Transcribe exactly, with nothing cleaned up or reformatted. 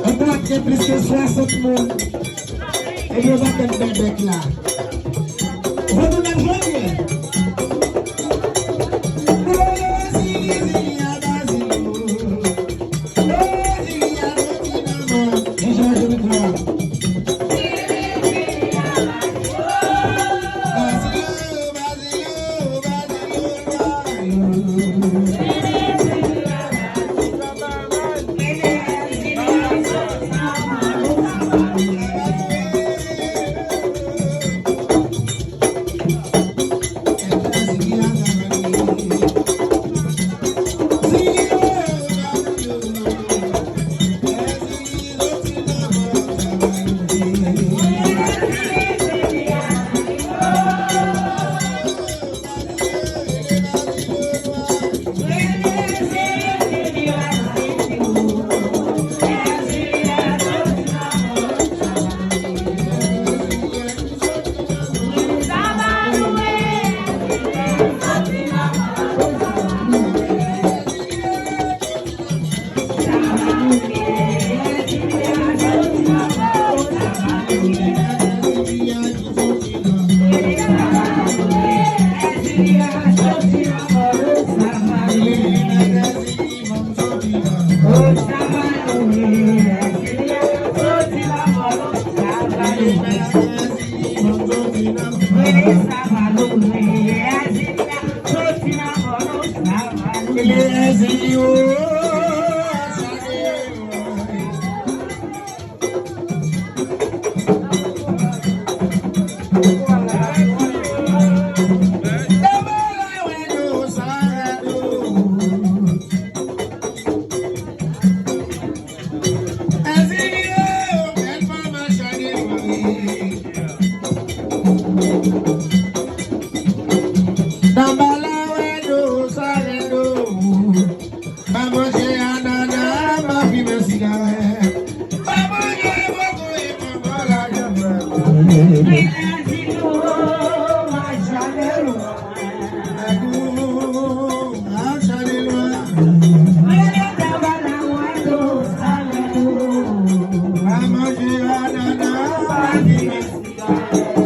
An nou ap gen plis ke swasant moun. Epi yo pa tèt bèbèk la. Fò nou lèv jodi. Tanbala wè do, sa wè do. Pa manje anana, pa fimen sigarèt. Pa manje bokoye, pa bwè lajan frè. Pa manje anana, pa fimen sigarèt.